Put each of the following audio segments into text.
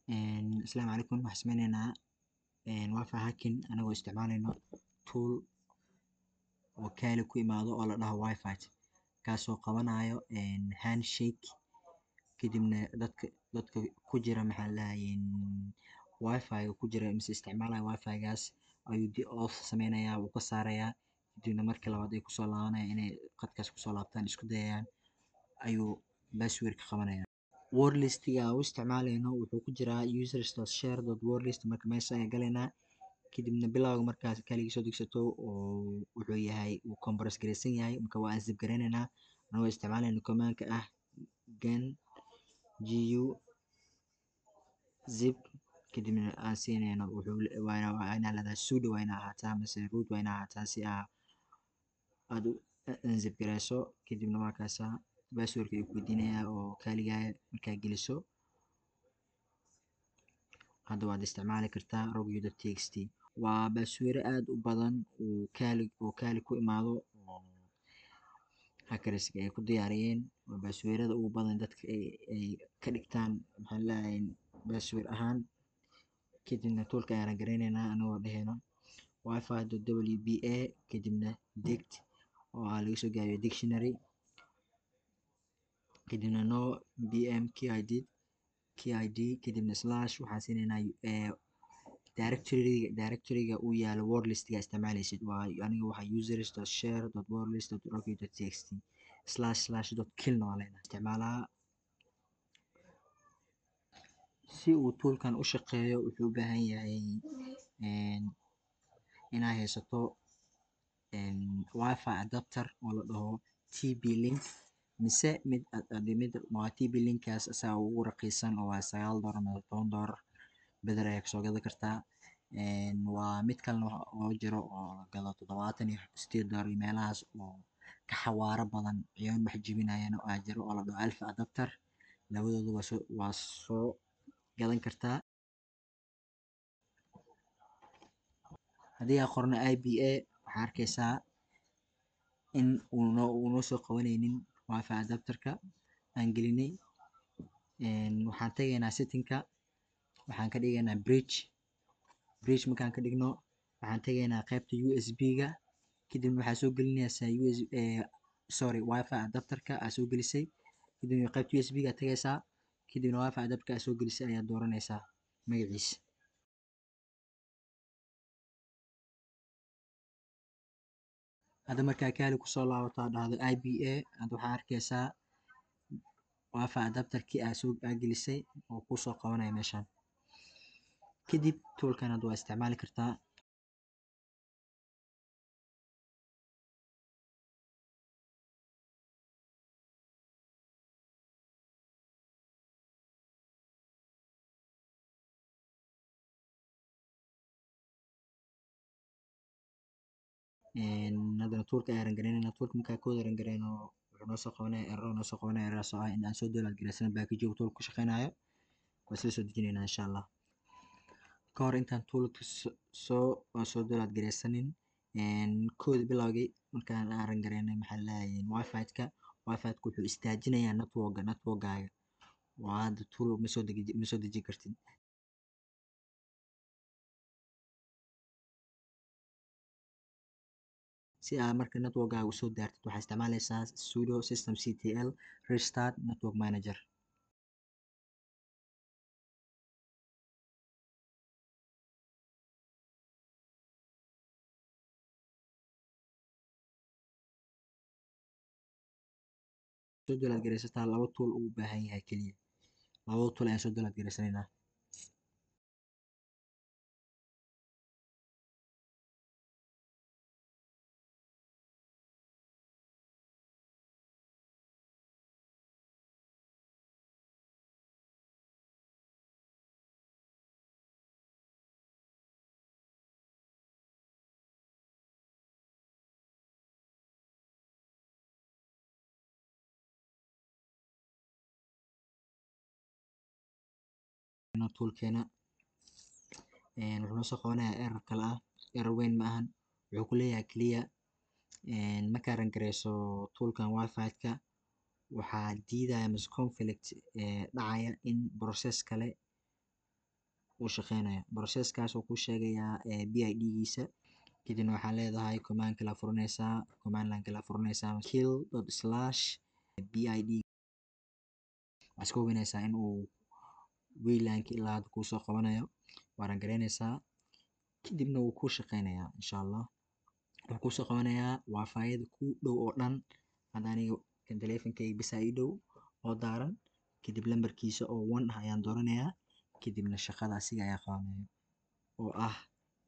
Asalaamu calaykum. Waxaan sameyneynaa wifi hacking anagoo isticmaaleyno tool oo Kali ku imaado oo la dhaho wifi, kaasoo qabanayo handshake, kadibna dadka ku jira, maxaa la dhahaye, wifi ku jira mise isticmaalaya wifi gaas ayuu off sameynayaa, wuu ka saarayaa. Kadibna marka labaad ay kusoo laabanayaan, inay qadkaas kusoo laabtaan isku dayayaan, ayuu password ka qabanaya. Wordlistiga aan u isticmaaleyno wuxuu ku jiraa users.share.wordlist. Marka meesha ayaan galaynaa, kadibna bilowga markaas Kaliga soo degsato oo wuxuu yahay uu compress gareysan yahay. Marka waa unzip gareyneynaa anagoo isticmaaleyno command-ka ah gen gu zip, kadibna aan siineyno wuxuu waa inaa leedahay sudo, waa inaa ahaataa mise root waa inaa ahaataa si aad u unzip gareyso. Kadibna waa kaasaa passwordka ayuu ku weydiinayaa oo Kaligaaga markaa geliso. Hadda waad isticmaali kartaa rockyou.txt. Waa password aad u badan uu Kali ku imaado oo hackers ay ku diyaariyeen. Waa passwordada ugu badan dadka ay ka dhigtaan, maxaa la dhahaye, password ahaan. Kadibna toolka ayaan gareyneynaa anagoo dheheyno wifi.wpa, kadibna dict oo laga soo gaabiyo dictionary, kadibna no bm kid kid, kadibna slash waxaan siineynaa directory-ga uu yaalo wordlistiga isticmaaleysid. Waa aniga waxaa users.share.wordlist.rockyou.txt slash slash dot kill waa leenahay isticmaalaa. Si uu toolkan u shaqeeyo wuxuu u baahan yahay inaa haysato wifi adapter oo la dhaho TP link mise mid waa TP linkaas asaa ugu raqiisan oo waa $9 ama $10 bedel ayaa kasoo gadi kartaa. Waa mid kalena oo jiro oo la gado $78 iyo meelahaas oo ka xawaaro badan ciyoon wax jebinayana aa jiro oo la dhaho alpha adapter. Labadooda waa soo gadan kartaa. Haddii aan qorno IPA, waxaa arkeysaa in uu noo soo qabaneynin wifi adapterka aan gelinay. Waxaan tegaynaa settingka, waxaan ka dhigaynaa bridge. Bridge markaan ka dhigno, waxaan tegaynaa qaybta USB-ga, kadibna waxaa soo gelinaysaa US, sorry, wifi adapterka aa soo gelisay. Kadibna qaybta USB-ga tegaysaa, kadibna wifi adapterka aa soo gelisay ayaa dooranaysaa magaciisa. Hadda markaa Kali kusoo laabato aad dhahdo IPA, hadda waxaa arkeysaa wifi adapterkii aa soo gelisay oo kusoo qabanaya meeshaan. Kadib toolkan hadda waa isticmaali kartaa. Haddana toolka ayaan run gareynayna. Toolka markaa kooda run gareyno, wuxuu noo soo qabanaya error, noo soo qabanaya error oo ah in aan soo download gareysano package uu toolka ku shaqeynayo. Waa isla soo dejinaynaa insha Allah. Ka hor intaan toolka soo download gareysanin, kooda bilowgii markaan aan run gareynay, maxaa la dhahaye, wifi-ka wuxuu istaajinayaa network-gaaga. Waa hadda tool ma soo deji kartid. Si aad marka network-gaaga usoo daartid, waxaa isticmaaleysaa sudo systemctl restart network manager. Soo download gareysataa laba tool uu u baahan yahay kaliya. Labada tool ayaan soo download gareysanaynaa. Toolkeena wuxuu noo soo qabanayaa error kale ah, error weyn ma ahan. Wuxuu ku leeyahay kaliya markaa run gareyso toolkan wifi-ka, waxaa diidaya mise conflict dhacaya in process kale Wuu shaqeynaya processkaas oo kuu sheegayaa PID giisa. Kadibna waxaa leedahay command kala furanaysaa, command line kala furanaysaa, kill dot slash PID. Waxaad iska hubinaysaa in uu wlanka ilaa hadda kuusoo qabanayo. Waa run gareynaysaa, kadibna wuu kuu shaqeynayaa insha Allah. Wuxuu kuusoo qabanayaa wifi-yada kuu dhow oo dhan. Hadda aniga kan taleefankeyga bisa ii dhow oo daaran. Kadib lambarkiisa oo 1 ah ayaan dooranayaa, kadibna shaqada asiga ayaa qabanaya oo ah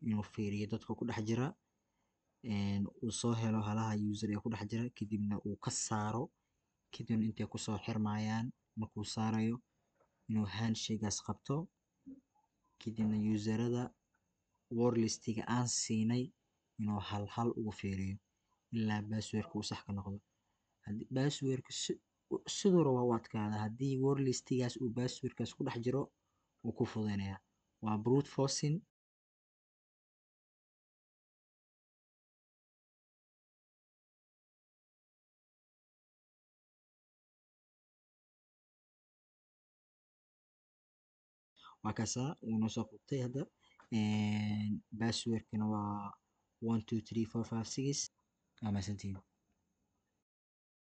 inuu fiiriyo dadka ku dhex jira, uu soo helo halaha user ee ku dhex jira, kadibna uu ka saaro. Kadibna intay kusoo xirmayaan markuu saarayo inuu handshake-gaas qabto, kadibna userada wordlistiga aan siinay inuu hal hal ugu fiiriyo ilaa passwordka uu sax ka noqdo. Haddii passwordka siduu rabo u adkaada, haddii wordlistigaas uu passwordkaas ku dhex jiro, wuu ku fududeynayaa. Waa brute forcing. Waa kaasaa, wuu noo soo qabtay hadda. Passwordkana waa 123456. Waa mahadsantihiin.